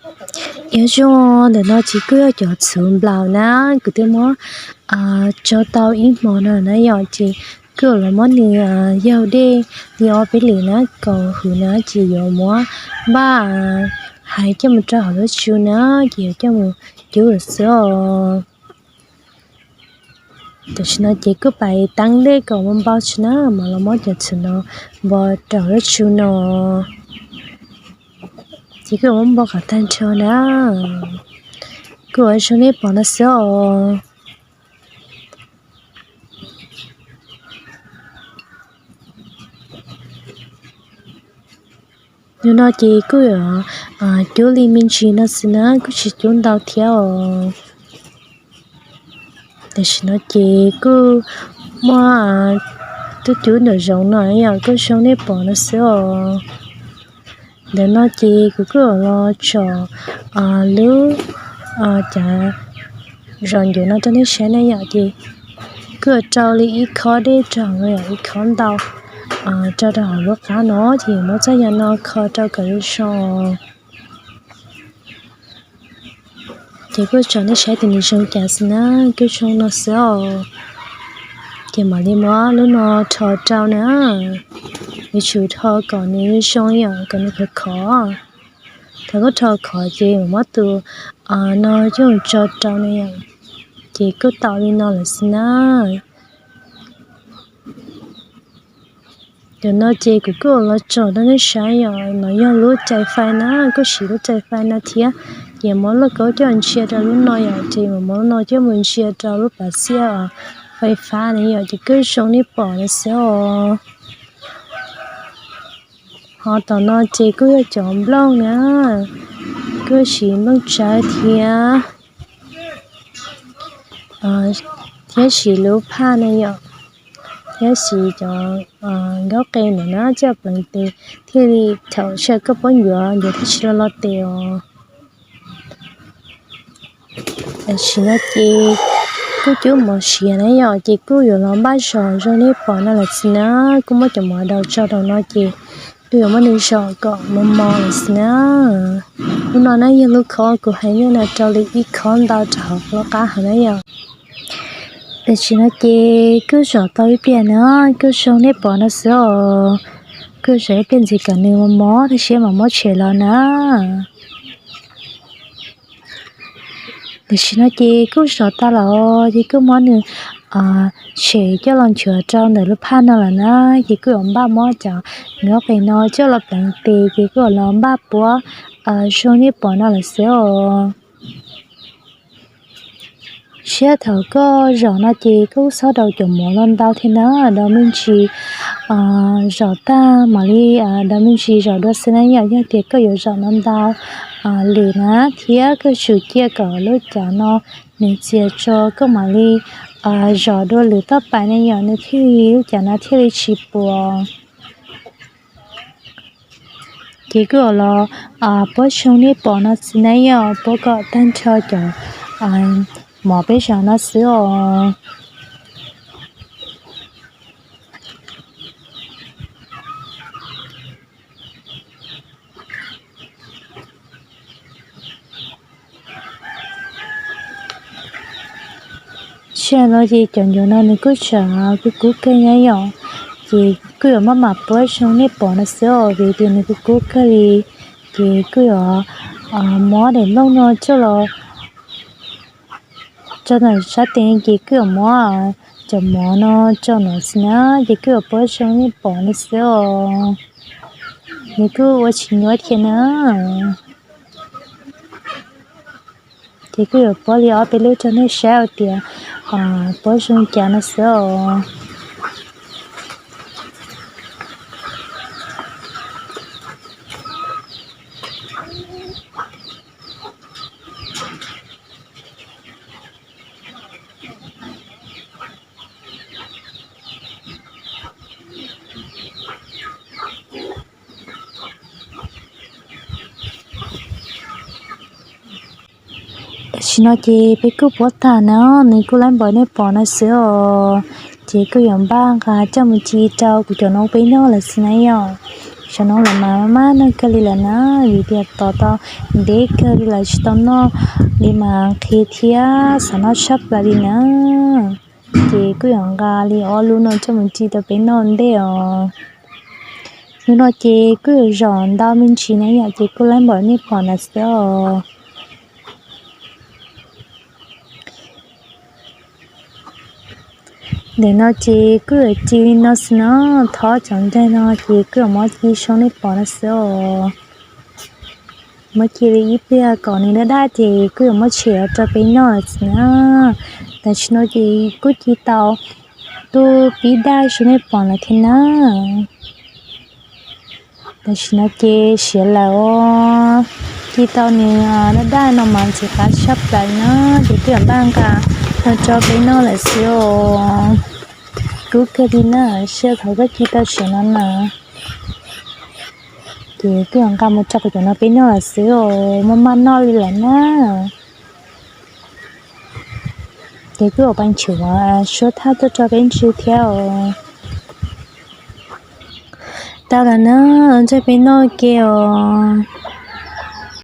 Yog zoo, ntawm no ces kuj yog cov txhuv nplaum na, kuv twb muab tso tau ib hmo no na yom, ces kuj los muab nws yaug dej li ob peb lwm na, kom huv na ces yuav muab npaj hais coj mus rau hauv lub tsu na, ces yuav coj mus cub lawm xwb os. Tam sim no ces kuj pais teeb dej kom npau npau tso na, mam los muab cov txhuv no npo rau hauv lub tsu no. Ces kuj muab npo kom tag nrho na, kuj ua zoo nej pom no xwb os. Yog no ces kuj yuav cub li me ntsis no xwb na, kuj tsis cub ntau thiab os. Tam sim no ces kuj muaj tub cub ntawm zoov no yom, kuj zoo nej pom no xwb os. Ntawm no ces kuv kuj los tsom lub cav zom ncuav no rau nej saib na yom, ces kuj rau li ib khob dej rau hauv no yom, ib khob ntau rau rau hauv lub qab no, ces muab txoj yam no kho rau kom zoo. Ces kuj tsom nej saib tias nws zoo cas xwb na, kuj zoo no xwb os. Ces mam li muab lub no rho rau na, yuav tsum rho kom nws zoo yom, kom nws khov khov. Thaum koj rho khov ces mam muab tus no coj tso rau na yom, ces kuj tau li no lawm xwb na. Tam no ces kuv kuj los tsom rau nej saib yom, no yog lub cais fais na, kuj siv lub cais fais no thiab. Ces muab lauj kaub coj ntsia rau lub no yom, ces mam muab lub no coj mus ntsia rau lub pas xiaj fais fab na yom, ces kuj zoo nej pom no xwb os. Ho tom no ces kuj yog cov nplooj na, kuj siv nplooj tsawb thiab, thiab siv lub phaj na yom, thiab siv cov nkaub qe ntawm no coj pleev tes thiaj li thaum sawv koj puab ncuav ncuav thiaj tsis lo lo tes os. Tam sim no ces kuj cub mov siav na yom, ces kuj yuav los npaj zom zoo nej pom no lawm xwb na, kuj muab cov mov daus tso rau no ces kuj yuav muab nws zom kom mos mos lawm xwb na. Lub no na yog lub khob kuv hais nej no rau li ib khob ntau rau hauv lub qab hauv na yom. Tam sim no ces kuj zom tau ib pliag na, kuj zoo nej pom no xwb os. Kuj zom ib pliag ntxiv kom nws mos mos thiab siab mam muab tshem los na. Tam sim no ces kuj zom tag lawm, ces kuj muab nws tshem coj los nchuav rau ntawm lub phaj no lawm na. Ces kuj yuav npaj muab cov nkaub qe no coj los pleev tes, ces kuj yuav los npaj puab zoo nej pom no lawm xwb os. Siab thaum koj zom no ces koj txhob daus cov mov los ntau thiab na, daus me ntsis, zom tag mam li, daus me ntsis zom dua xwb na yom. Yog tias koj yuav zom no ntau lwm na, thiab koj tsum cia kom lub cav no nws txias tso koj mam li zom dua lwm toj pais na yom, nws thiaj li lub cav no thiaj li tsis puas. Ces kuj yuav los puab zoo nej pom no xwb na yom, puab kom tag nrho cov mov peb zom no xwb os. Tsis no ces cov ncuav no nws kuj tseem kub kub kawg na yom, ces kuj yuav maj mam puab zoo nej pom no xwb os, vim tias nws kuj kub kawg li. Ces kuj yuav muab daim nplooj no coj los tso ntawm sab tes, ces kuj yuav muab cov mov no tso no xwb na, ces kuj yuav puab zoo nej pom no xwb os. Nws kuj ua tsis nyuaj thiab na. Ces kuj yuav puab li ob peb lub rau nej saib hais tias puab zoo cas no xwb os. Tam sim no ces peb kuj puab tag na, nws kuj laib npaum nej pom no xwb os. Ces kuj yuav npaj nqa coj mus ci rau kuv cov noob peb noj lawm xwb na yom. Cov no los mas maj maj noj kawg li lawm na, vim tias tos tau ntev kawg li lawm tsis tau noj li mas qhia thiab xav noj tshaj plaws li na. Ces kuj yuav nqa li ob lub no coj mus ci rau peb noj ntej os. Hnub no ces kuj yuav zom ntau me ntsis na yom, ces kuj laib npaum nej pom na xwb os. Ntawm no ces kuj yuav ci li no xwb na, thob cov ncaig no ces kuj yuav muab ci zoo nej pom no xwb os. Muab ci li ib pliag kom nws daj daj ces kuj yuav muab tshem rau peb noj lawm xwb na. Tam sim no ces kuj ci tau tuaj pib daj zoo nej pom lawm thiab na. Tam sim no ces siav lawm os, ci tau nws daj daj no mas ntxim qab tshaj plaws na, ces kuj yuav npaj nqa los rau peb noj lawm xwb os. Kub kawg li na, sij hawm thaum koj ci tau siav no na, ces kuj yuav nqa mus rau cov no peb noj lawm xwb os, maj maj noj li lawm na. Ces kuj yuav pab ntshiv suab thaj tuaj rau peb ntsw thiab os. Tau lawm na, ntsib peb noj ke os.